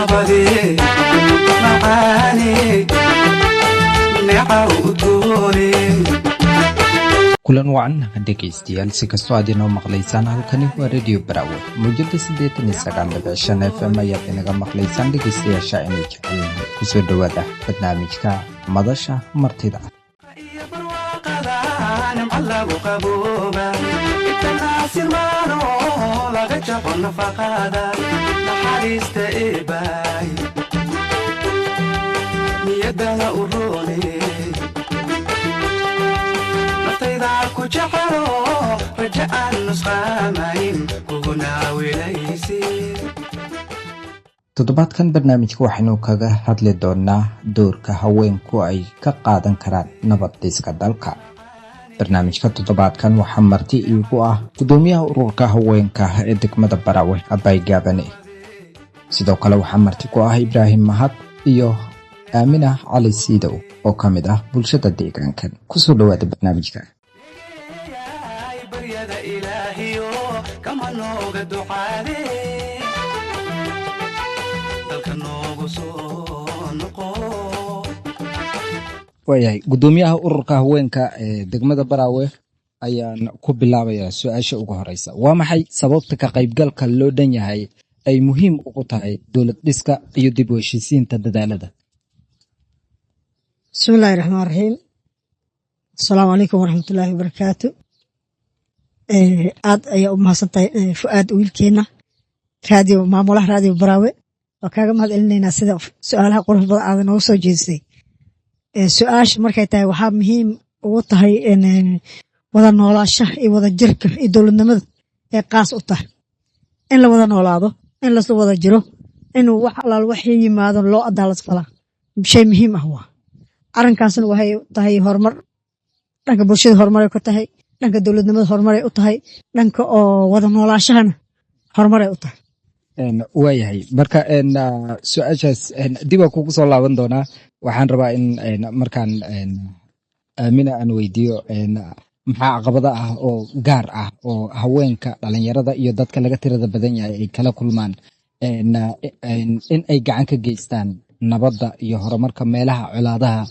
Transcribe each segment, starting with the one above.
Nabade macaane neecaw udgoone. Kulan wacan dhegaystayaal, si kastoo aad inoo maqlaysaan, halkani waa Radio Baraawe, muujada 89.5 FM ayaad inaga maqlaysaan. Dhegaystayaasha inay jecelyihiin, kusoo dhowaada barnaamijka Madasha Martida. Iyo barwaaqada nimco lagu qabooba intan aasirmaano laga jaqo nafaqada naxariista eebaay niyadana u roone naftayda ku jecelo raja aan nusqaamayn kuguna wilaysi. Toddobaadkan barnaamijka waxaynu kaga hadli doonaa doorka haweenku ay ka qaadan karaan nabad dhiska dalka. Barnaamijka toddobaadkan waxaa marti iigu ah gudoomiyaha ururka haweenka ee degmada Baraawe, Abay Gaabane. Sidoo kale waxaa marti ku ah Ibraahim Mahad iyo Aamina Cali Siidow oo ka mid ah bulshada deegaankan. Kusoo dhowaada barnaamijka. Ay baryada ilaahiyo kama nooga ducaade dalka noogu soo noqo. Waayahay, gudoomiyaha ururka haweenka ee degmada Baraawe ayaan ku bilaabayaa su-aasha ugu horeysa. Waa maxay sababta ka qaybgalka loo dhan yahay ay muhiim ugu tahay dowlad dhiska iyo dib u heshiisiinta dadaalada? Bismi illaahi raxmaan raxiim. Asalaamu calaykum waraxmatullaahi wabarakaatu. Aad ayaa u mahadsantahay, Fu'aad, wiilkeena raadiyo, maamulaha Raadiyo Baraawe. Waa kaaga mahad celinaynaa sida su-aalaha qurux badan aad noogu soo jeedisay. Su-aasha markay tahay, waxaa muhiim ugu tahay in wada noolaashaha iyo wada jirka iyo dowladnimada ee qaas u tahay in la wada noolaado, in lasla wada jiro, inuu wax alaal waxii yimaado loo adaalad falaa shay muhiim ah. Waa arrinkaasna waxay tahay horumar dhanka bulshada, horumaray ka tahay dhanka dowladnimada, horumaray u tahay dhanka oo wada noolaashahana, horumaray u tahay. Waayahay, marka su-aashaas dib aan kugu soo laaban doonaa. Waxaan rabaa in markaan Aamina aan weydiiyo, maxaa caqabada ah oo gaar ah oo haweenka, dhalinyarada iyo dadka laga tirada badan yahay ay kala kulmaan in ay gacan ka geystaan nabadda iyo horumarka meelaha colaadaha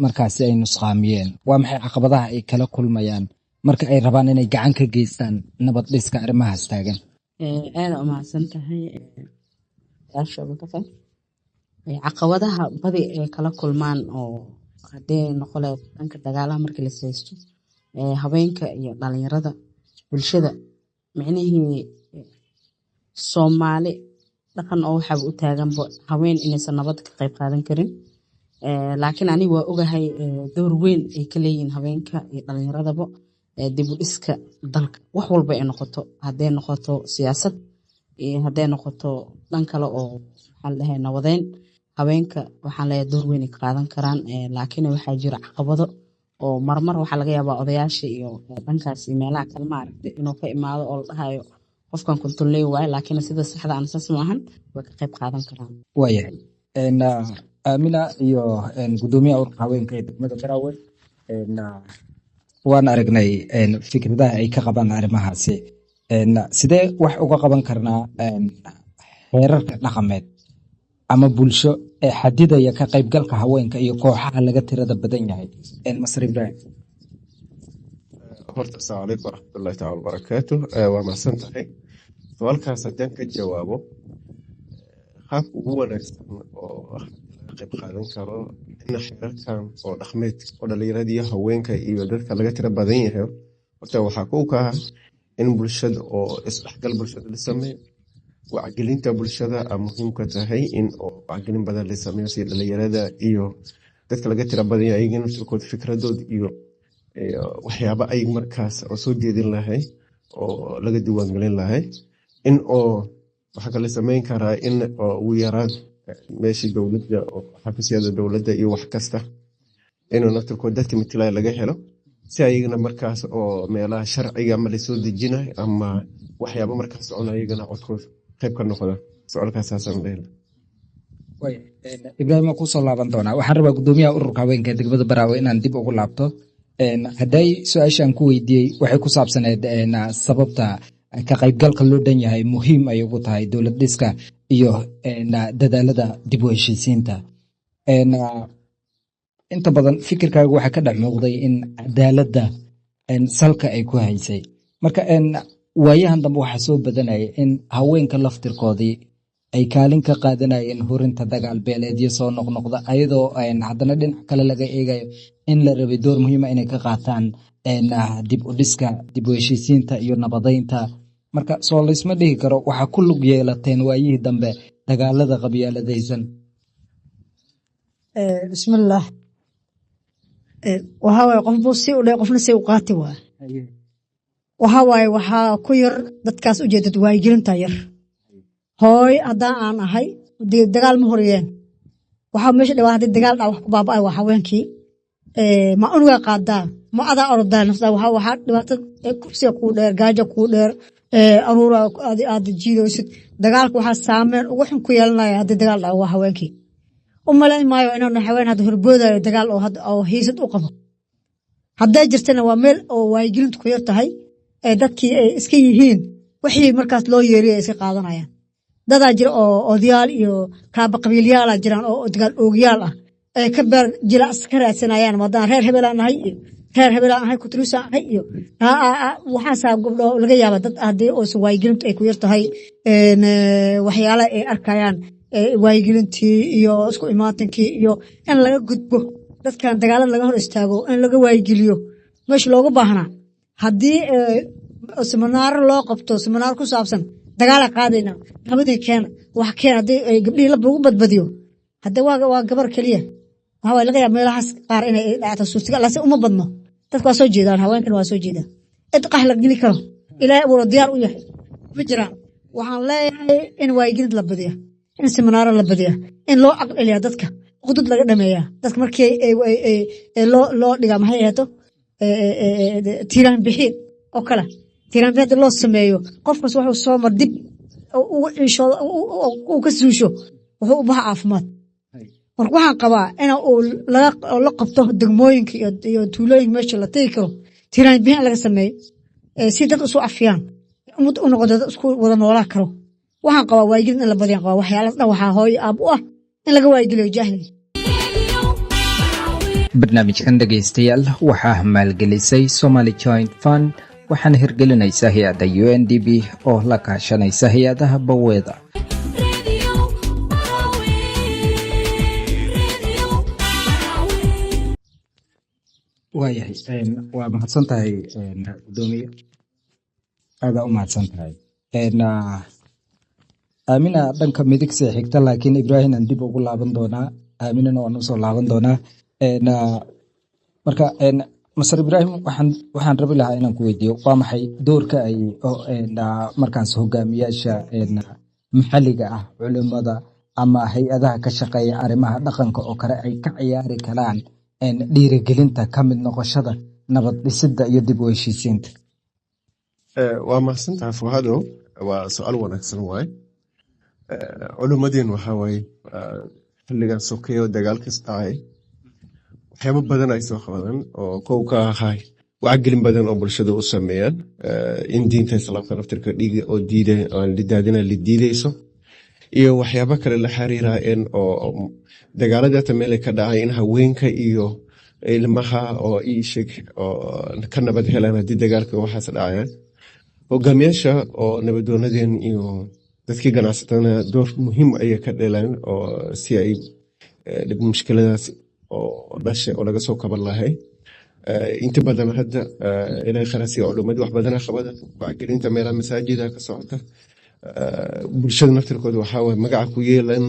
markaasi ay nusqaamiyeen? Waa maxay caqabadaha ay kala kulmayaan marka ay rabaan inay gacan ka geystaan nabad dhiska arrimahaas taagan? Aada u mahadsan tahay yaasha. Caqabadaha badi ay kala kulmaan oo hadee noqoleed dhanka dagaalaha markii la haysto, haweenka iyo dhalinyarada bulshada, micnihii Soomaali dhaqan oo waxaaba u taaganba haween inaysan nabad ka qayb qaadan karin. Laakiin aniga waa ogahay door weyn ay ka leeyihiin haweenka iyo dhalinyaradaba dib u dhiska dalka, wax walba ay noqoto, hadday noqoto siyaasad iyo hadday noqoto dhan kale oo maxaa la dhahay nabadeyn. Haweenka waxaan leeyahay door weyn ay ka qaadan karaan. Laakiin waxaa jira caqabado oo marmar waxaa laga yaabaa odayaasha iyo dhankaas iyo meelaha kale, maaragtay, inuu ka imaado oo la dhahayo qofkan kontonley waaye, laakiin sida saxda ana saas ma ahan, way ka qayb qaadan karaan. Waayahay. Aamina iyo gudoomiyaha ururka haweenka ee degmada Baraawe, waan aragnay fikradaha ay ka qabaan arrimahaasi. Sidee wax uga qaban karnaa xeerarka dhaqameed ama bulsho ee xadidaya ka qaybgalka haweenka iyo kooxaha laga tirada badan yahay? Masar Ibrahim. Horta asalaamu calaykum waraxmatullahi taala wabarakaatu. Waa mahadsan tahay. Su-aalkaas haddaan ka jawaabo, qaabka ugu wanaagsan oo laga qayb qaadan karo in xeerarkan oo dhaqameed oo dhalinyarada iyo haweenka iyo dadka laga tira badan yahay, horta waxaa kow ka ah in bulshada oo isdhexgal bulshada la sameeyo. Wacyigelinta bulshada aa muhiim ka tahay in oo wacyigelin badan la sameeyo si dhalinyarada iyo dadka laga tira badan yahay ayaga naftirkooda fikradood iyo waxyaaba ay markaas oo soo jeedin lahay oo laga diiwaangelin lahay. In oo waxaa kale sameyn karaa in oo ugu yaraan meeshii dowladda oo xafiisyada dowladda iyo wax kasta inuu naftirkooda dadka matalaya laga helo, si ayagana markaas oo meelaha sharciga ama lasoo dejinayo ama waxyaaba markaas socon ayagana codkooda qayb ka noqda. Su-aalkaas saasaan leeyahay. Ibraahim waa kusoo laaban doonaa. Waxaan rabaa gudoomiyaha ururka haweenka ee degmada Baraawe inaan dib ugu laabto. Hadday su-aashaan ku weydiiyey waxay ku saabsaneed sababta ka qaybgalka loo dhan yahay muhiim ay ugu tahay dowlad dhiska. iyo dadaalada dib u heshiisiinta. Inta badan fikirkaaga waxaa ka dhex muuqday in cadaaladda salka ay ku haysay. Marka waayahan dambe waxaa soo badanaya in haweenka laftirkoodii ay kaalin ka qaadanayeen hurinta dagaal beeleedyo soo noqnoqda, ayadoo haddana dhinac kale laga eegayo in la rabay door muhiima inay ka qaataan dib u dhiska, dib u heshiisiinta iyo nabadeynta. Marka soo laysma dhihi karo waxaa ku lug yeelateen waayihii dambe dagaalada qabyaaladaysan? Bismillaah. Waxaa waaye, qof buu si u dhe, qofna si u qaati waay. Waxaa waaye, waxaa ku yar dadkaas ujeedad waayigelinta yar. Hooy haddaan aan ahay, dee dagaal ma horiyeen. Waxaa meesha dhawaa haddii dagaal dhac, wax ku baaba'ay waa haweenkii. Ma unugaa qaadaa, ma adaa orodaa naftaa. Waxaa dhibaato, kufsiga kuu dheer, gaajo kuu dheer, aruura aad jiidaysid. Dagaalka waxaa saameyn ugu xun ku yeelanaya haddii dagaal dhaco waa haweenkii. U malayn maayo inaan haween hadda horboodayo dagaal oo hadda oo hiisad u qabo. Hadday jirtana, waa meel oo waayigelintu ku yar tahay, ee dadkii ay iska yihiin wixii markaas loo yeeriy ay iska qaadanayaan. Dadaa jira oo odayaal iyo kaaba qabiilyaala jiraan oo dagaal oogyaal ah, ay ka beer jilacs ka raadsanayaan maadaan reer hebelaan nahay iyo reer hebelaan ahay, kutruusaan ahay iyo waxaasaa gabdho laga yaaba. Dad haddii uusan waayigelintu ay ku yar tahay, waxyaalaha ay arkayaan, waayigelintii iyo isku imaatinkii iyo in laga gudbo dadkan dagaalada laga hor istaago, in laga waayigeliyo meesha loogu baahnaa. Haddii seminaaro loo qabto, seminaar ku saabsan dagaala qaadayna, nabadii keena, wax keena, haddii gabdhihii lagu badbadiyo, hadde waa gabar keliya. Waxaa waye, laga yaaba meelahaas qaar inay dhacto, suurtagal, laakiin uma badno. Dadka waa soo jeedaan, haweenkana waa soo jeedaan. Cid qax la geli karo Ilaahay abuuro diyaar u yahay ma jiraan. Waxaan leeyahay in waayigelinta la badiya, in seminaaro la badiya, in loo caqli celiya dadka, uqdud laga dhameeya dadka. Markii loo dhigaa, maxay ahaato, tiiraan bixiin oo kale, tiiraan bixin hadii loo sameeyo, qofkas wuxuu soo mar dib ugu ciishoodo, uu ka suusho, wuxuu u baxa caafimaad. Marka waxaan qabaa in uu la qabto degmooyinka iyo tuulooyinka meesha la tegi karo, tiiraan bixin laga sameeyo, si dad isu afiyaan, ummad u noqoto dad isku wada noolaa karo. Waxaan qabaa waayigelin in la badiyaan qabaa. Waxyaalahaas dhan waxaa hooyo aab u ah in laga waayigeliyo jahliga. Barnaamijkan, dhegaystayaal, waxaa maalgelisay Somali Joint Fund, waxaana hirgelinaysa hay-adda UNDP oo la kaashanaysa hay-adaha baweeda. Radio Barawe, Radio Barawe. Waayahay, waa mahadsan tahay, gudoomiye, aadaa u mahadsan tahay. Aamina dhanka midig sii xigta, laakiin Ibrahim aan dib ugu laaban doonaa, Aaminana waan usoo laaban doonaa. Marka Masar Ibrahim, waxaan rabi lahaa inaan ku weydiiyo, waa maxay doorka ay markaas hogaamiyaasha maxalliga ah, culimada ama hay-adaha ka shaqeeya arrimaha dhaqanka oo kale ay ka ciyaari karaan dhiirigelinta ka mid noqoshada nabad dhisidda iyo dib u heshiisiinta? Waa mahadsantahay, Fuhadow. Waa su-aal wanaagsan waaye. Culimmadeen waxaa waaye, xilligan sokeyo dagaalkas dhacay, waxyaabo badan ay soo qabadaan oo kow ka ahay wacgelin badan oo bulshada u sameeyaan, in diinta Islaamka naftirka dhiiga oo diiday aan la daadina la diideyso iyo waxyaabo kale la xiriira, in oo dagaaladii hata meel ay ka dhacay in haweenka iyo ilmaha oo iisheg oo ka nabad helaan haddii dagaalka waxaas dhacayaan. Hogaamiyaasha oo nabadoonadeen iyo dadkii ganacsatana door muhiim ayay ka dheelaan oo si ay dhib mushkiladaas oo dhashay oo laga soo kaban lahay. Inta badan hadda, Ilaahay khayr ha siiyo culimadii, wax badana qabada, wacgelinta meelaha masaajida ka socota. Bulshada naftirkooda waxaa waye magaca ku yeelan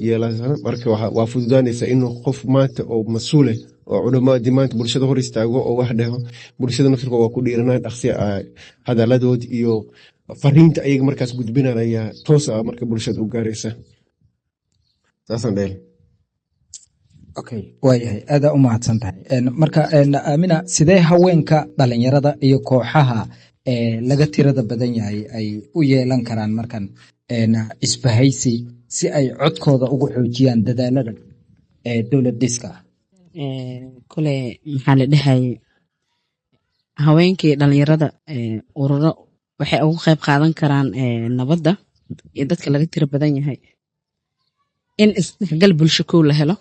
yeelan. Marka waa fududaanaysa inuu qof maanta oo mas-uule oo culimadii maanta bulshada hor istaago oo wax dhaho. Bulshada naftirkooda waa ku dhiiranaya dhaqsi ah, hadaladood iyo fariinta ayaga markaas gudbinaya toos ah marka bulshada u gaaraysa. Saasaan dhehel. Okay, waayahay, aadaa u mahadsan tahay. Marka Aamina, sidee haweenka, dhalinyarada iyo kooxaha laga tirada badan yahay ay u yeelan karaan markan isbahaysi si ay codkooda ugu xoojiyaan dadaalada dowlad dhiska? Kole maxaa la dhahay, haweenkii, dhalinyarada, ururo waxay uga qayb qaadan karaan nabadda. iyo dadka laga tira badan yahay in isdhexgal bulsho kow la helo.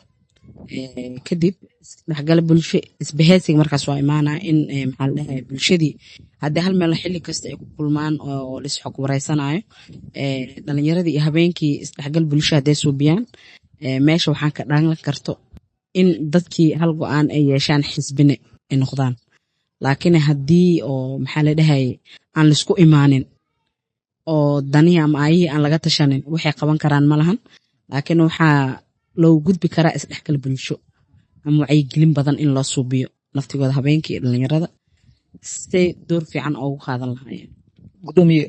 Kadib isdhexgal bulsho, isbahaysiga markaas waa imaanaa in maxaa la dhahay, bulshadii haddii hal meel xilli kasta ay ku kulmaan oo la isxog wareysanayo, dhalinyaradii iyo habeenkii isdhexgal bulsho hadday suubiyaan, meesha waxaan ka dhalan karto in dadkii hal go-aan ay yeeshaan, xisbine ay noqdaan. Laakiin haddii oo maxaa la dhahay aan laisku imaanin oo danihii ama aayihii aan laga tashanin, waxay qaban karaan ma lahan. Laakiin waxaa loogu gudbi karaa isdhexgal bulsho ama wacyigelin badan in loo suubiyo naftigooda, habeenkii iyo dhalinyarada, say door fiican oogu qaadan lahaayeen. Gudoomiye,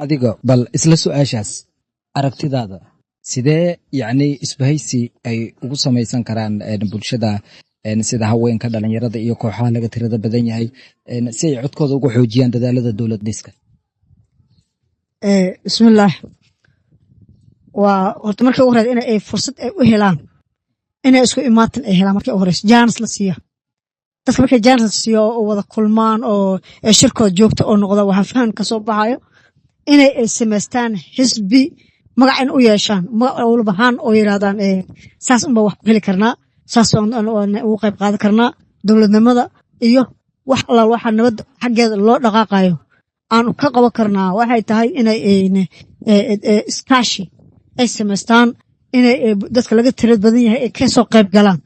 adiga bal isla su-aashaas aragtidaada, sidee yacni isbahaysi ay ugu samaysan karaan bulshada, sida haweenka, dhalinyarada iyo kooxaha laga tirada badan yahay, si ay codkooda ugu xoojiyaan dadaalada dowlad dhiska? Bismillaah. Waa horta markii ugu horeysa in ay fursad ay u helaan inay isku imaatin ay helaan. Markii ugu horeysa jaanis la siiya dadka, markay jaanis la siiyo oo wada kulmaan oo ay shirkooda joogto oo noqda, waxaa fahan ka soo baxayo inay ay samaystaan xisbi, magac in u yeeshaan, magac walbahaan oo yiraahdaan, saas unba wax ku heli karnaa, saas ugu qayb qaadan karnaa dowladnimada iyo wax allaal waxa nabad xaggeeda loo dhaqaaqayo aan ka qaban karnaa. Waxay tahay inay iskaashi ay samaystaan, inay dadka laga tirad badan yahay ay ka soo qayb galaan,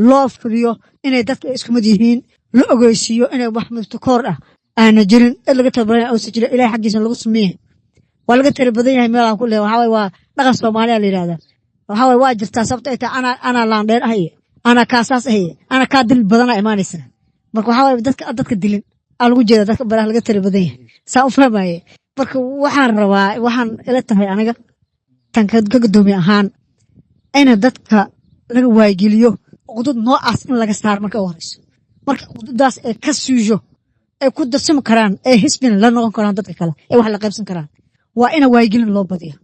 loo fidiyo inay dadka isku mid yihiin, la ogeysiiyo inay wax midabtakoor ah aana jirin, cid laga tira badan yahay uusan jirin, Ilahay xaggiisa lagu sameeye waa laga tira badan yahay. Meel aan ku leeyahay waxaa waye waa dhaqan Soomaaliya la yidhahdaa. Waxaa waye waa jirtaa, sababta ay tahay anaa laandheer ah iyo anaa kaasaas ah iyo anaa kaa dil badana imaanaysa. Marka waxaa waye dadka dilin aa lagu jeeda dadka baraha laga tira badan yahay, saa u fahmaye. Marka waxaan rabaa, waxaan ila tahay aniga tan ka gudoomiye ahaan, ina dadka laga waayigeliyo uqdud noocaas in laga saaro marka u horeyso. Marka uqdudaas ay ka suusho, ay ku darsami karaan, ay xisbina la noqon karaan dadka kale, ay wax la qaybsan karaan, waa ina waayigelin loo badiya,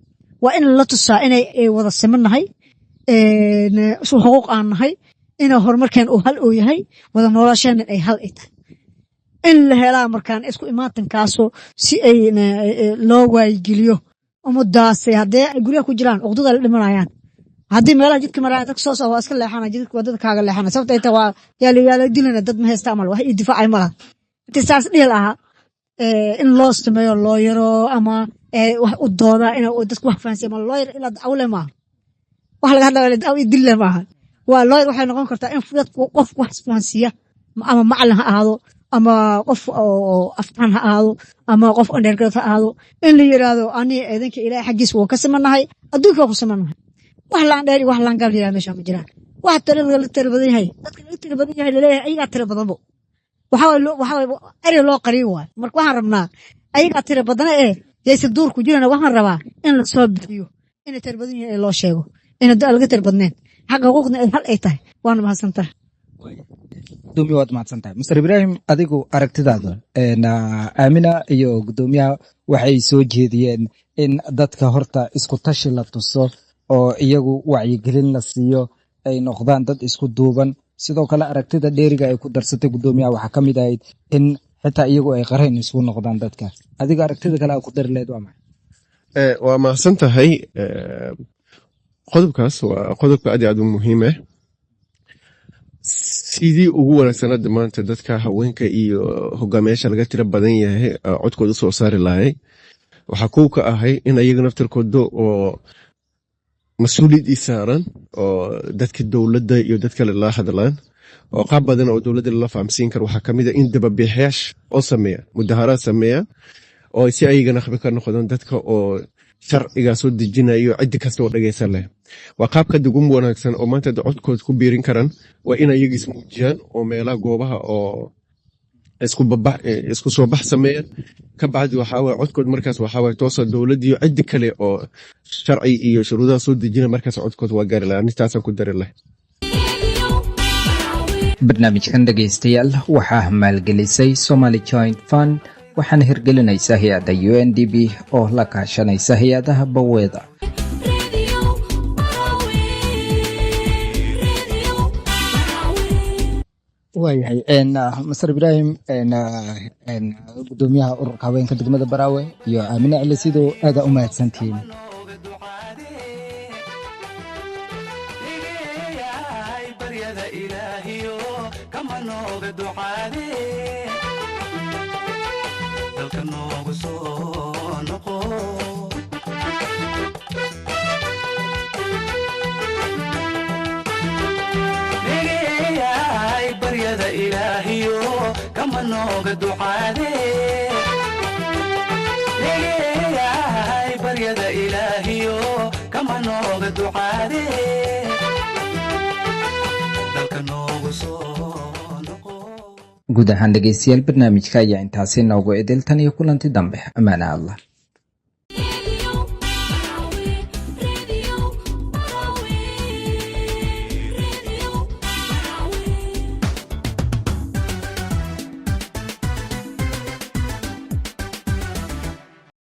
waa in la tusaa inay ay wada siman nahay, isu xuquuq aan nahay, ina horumarkeen uu hal uu yahay, wada noolasheen ay hal ay tahay, in la helaa markaan isku imaatinkaasoo si ay loo waayigeliyo ummadaasi. Haddee ay guryaha ku jiraan, uqdada la dhimanayaan. Haddii meelaha jidka maraan dadka soo socda waa iska leexana, jidka wadada kaaga leexana, sababta ay tahay waa yaa la dilana, dad ma haysta amal wax ii difaacay malaha. Intii saas dhihi lahaa, in loo sameeyo looyaro ama wax u dooda, in dadku wax fahansiya. Ma looyar ilaa dacwo leh maaha, wax laga hadlaya dacwo iyo dil leh maaha. Waa looyar waxay noqon kartaa in dadku qof wax fahansiiya, ama macalin ha ahaado, ama qof oo aftaan ha ahaado, ama qof undergrad ha ahaado, in la yiraahdo ani idinka Ilaahay xaggiisa waan ka simanahay, adduunka waan ku simanahay, wax laan dheer iyo wax laan gaab yiraahdo meesha ma jiraan. Wax tira laga tira badan yahay, dadka laga tira badan yahay laleeyahay ayagaa tira badanbo. Waxaa waye erey loo qariyo waay. Marka waxaan rabnaa ayagaa tira badana ee yaysan duur ku jirana. Waxaan rabaa in la soo bixiyo inay tira badan yihiin, in loo sheego ina laga tira badneen, xaqa xuquuqna ay hal ay tahay. Waana mahadsantahay. Gudoomiye, waad mahadsan tahay. Mister Ibrahim, adigu aragtidaada, Aamina iyo gudoomiyaha waxay soo jeediyeen in dadka horta isku tashi la tuso oo iyagu wacyigelin la siiyo, ay noqdaan dad isku duuban. Sidoo kale aragtida dheeriga ay ku darsatay gudoomiyaha waxaa ka mid ahayd in xitaa iyagu ay qareen isugu noqdaan dadka. Adiga aragtida kale aa ku dari lahayd waa maxay? Waa mahadsan tahay. Qodobkaas waa qodobka aad iyo aad u muhiim ah. Sidii ugu wanaagsan hadda maanta dadka haweenka iyo hogaamiyaasha laga tira badan yahay codkooda soo saari lahay, waxaa kow ka ahay in ayaga naftirkooda oo mas-uuliyad ii saaran oo dadka dowladda iyo dad kale la hadlaan, oo qaab badan oo dowladda lala fahamsiin karo. Waxaa kamid a in dababiixyaasha oo sameeya mudaharaad sameeya, oo si ayagana khibro ka noqdaan dadka oo sharcigaa soo dejinayo, ciddi kasta oo dhegeysan leh. Waa qaabka ugu wanaagsan oo maanta codkooda ku biirin karaan, waa in ayaga ismuujiyaan oo meelaha goobaha oo isku soo bax sameeyaan. Ka bacdi waxaa waye codkood markaas waxaa waye toosa dowladda iyo ciddi kale oo sharci iyo shuruudaha soo dejina, markaas codkood waa gaari lahaa. Ani taasaan ku dari lahay. Barnaamijkan, dhegaystayaal, waxaa maalgelisay Somali Joint Fund, waxaana hirgelinaysa hay-adda UNDP oo la kaashanaysa hay-adaha baweeda. Radio Barawe. Radio Barawe. Waayahay, Masar Ibraahim, gudoomiyaha ururka haweenka degmada Baraawe, iyo Aamine Cali Sidoo, aada u mahadsantihiin. Nooga ducaadee Nigeeyay baryada Ilaahiyo kama nooga ducaadee dalka noogu soo noqo. Nigeeyay baryada Ilaahiyo kama nooga ducaadee Nigeeyay baryada Ilaahiyo kama nooga ducaadee dalka noogu soo noqo. Guud ahaan dhegeystayaal, barnaamijka ayaa intaasi noogu idil. Tan iyo kulanti dambe, amaana Allah.